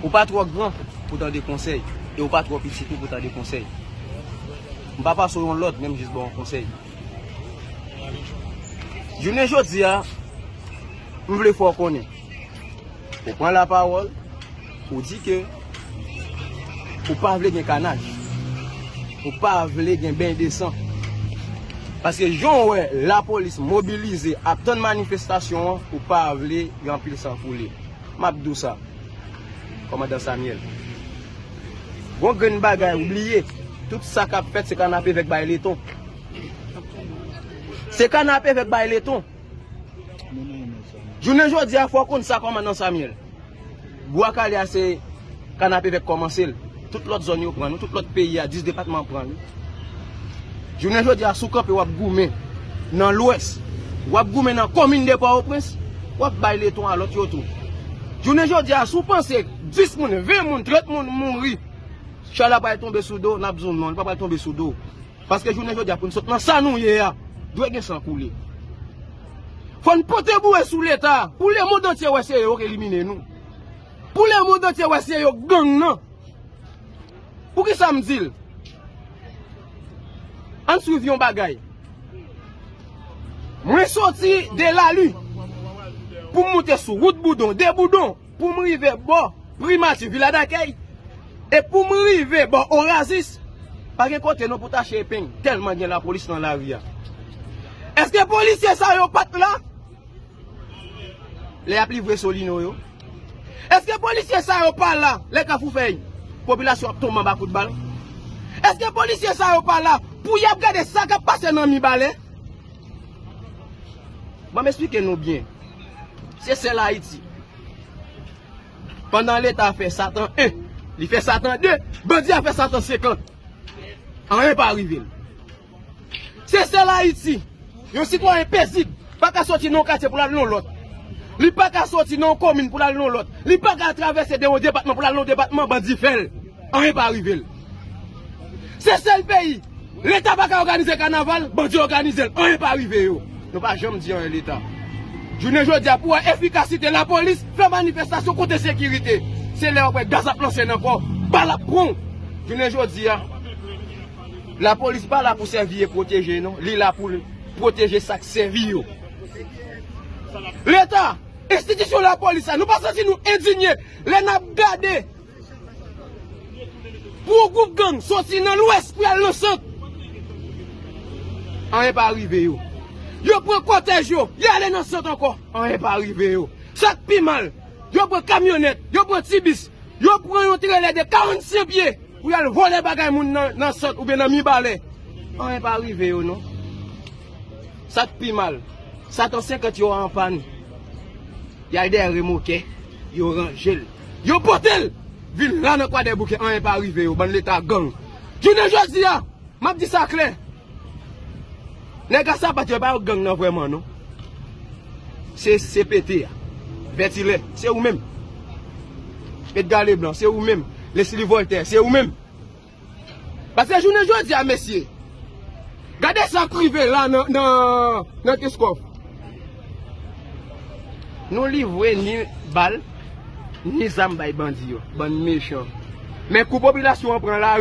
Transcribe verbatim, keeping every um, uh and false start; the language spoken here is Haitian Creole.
Ou pa twò gran pou tande konsèy, e ou pa twò piti tou pou tande konsèy. M pa pase w yon lòd, men m jis ba w yon konsèy. Jounen jodi a, m vle fè w konnen. Ou pran lapawòl, ou di ke ou pa vle gen kanaj. Ou pa vle gen beny de san. Paske jan w wè lapolis mobilize ap tann manifestasyon an, ou pa vle gen anpil san koule. M ap di w sa, kòmandan Samyèl. Gon grenn bagay ou bliye, tout sa k ap fèt se kanapevèk bay leton. Se kanapevèk bay leton. Jounen jodi a, fò w konn sa, kòmandan Samyèl. Bwa Kale a se kanapevèk kòmanse l. Tout lòt zòn yo pran nou, tout lòt peyi a, dis depatman pran nou. Jounen jodi a, si w kanpe w ap goumen nan Lwès, w ap goumen nan komin de Pòtoprens, w ap bay leton a lòt yo tou. Jounen jodi a, si w panse dis moun, ven moun, trant moun mouri, chay la pral tonbe sou do w, n ap di w non, li pa pral tonbe sou do w. Paske jounen jodi a, pou n sot nan sa nou ye a, dwe gen san koule. Fò n pote boure sou Leta pou lemonn antye wè se yo k elimine nou. Pou lemonn antye wè se yo k gang nan. Poukisa m di l? Ann swiv yon bagay. Mwen soti de Lali pou m moute sou wout Boudon, de Boudon pou m rive bò Primati, Vila Dakèy, e pou m rive bò Oasis, pa gen kote non pou tache epeng, tèlman gen lapolis nan lari a. Èske polisye sa yo pa t la lè y ap livre Solino yo? Èske polisye sa yo pa la lè Kafou Fèy popilasyon ap tonbe anba kout bal? Èske polisye sa yo pa la pou y ap gade sa k ap pase nan Mibalè? Ban m esplike nou byen. Se sèl Ayiti. Pandan Leta fè Satan en, li fè Satan de, bandi a fè Satan senkant. Anyen pa rive l. Se sèl Ayiti, yon sitwayen pezib pa ka soti nan yon katye pou l al nan yon lòt. Li pa ka soti nan yon komin pou l al nan yon lòt. Li pa ka travèse de yon depatman pou l al nan yon depatman, bandi fè l. Anyen pa rive l. Se sèl peyi, Leta pa ka òganize kanaval, bandi òganize l. Anyen pa rive yo. Nou pa janm di anyen Leta. Jounen jodi a, pou wè efikasite lapolis, fè manifestasyon kote sekirite. Se lè w ap wè gaz ap lanse nan kò w, bal ap pran w. Jounen jodi a, lapolis pa la pou sèvi e pwoteje non, li la pou l pwoteje sa k sèvi yo. Leta, enstitisyon lapolis la, nou pa santi nou endinye lè n ap gade pou yon gwoup gang soti nan Lwès pou y al nan Sant? Anyen pa rive yo. Yo pran kòtèj yo, y ale nan Sant ankò. Anyen pa rive yo. Sa k pi mal, yo pran kamyonèt, yo pran ti bis, yo pran yon trelè de karannsenk pye pou y al vòlè bagay moun nan, nan Sant oubyen nan Mibalè. Anyen pa rive yo non. Sa k pi mal, Satan senkant yo an pàn. Y al dèyè remòkè, yo ranje l. Yo pote l vin la nan Kwadèboukè, anyen pa rive yo, bann Leta gang. Jounen jodi a, m ap di sa klè. Nèg a sapat yo pa yo gang nan vrèman non. Se C P T a. Vètilè, se ou menm. Edga Leblan, se ou menm. Leslie Voltaire, se ou menm. Paske jounen jodi a, mesye, gade sa k rive la nan, nan, nan Kenskòf. Nou livre ni bal, ni zam bay bandi yo, bann mechan. Men kou popilasyon an pran la,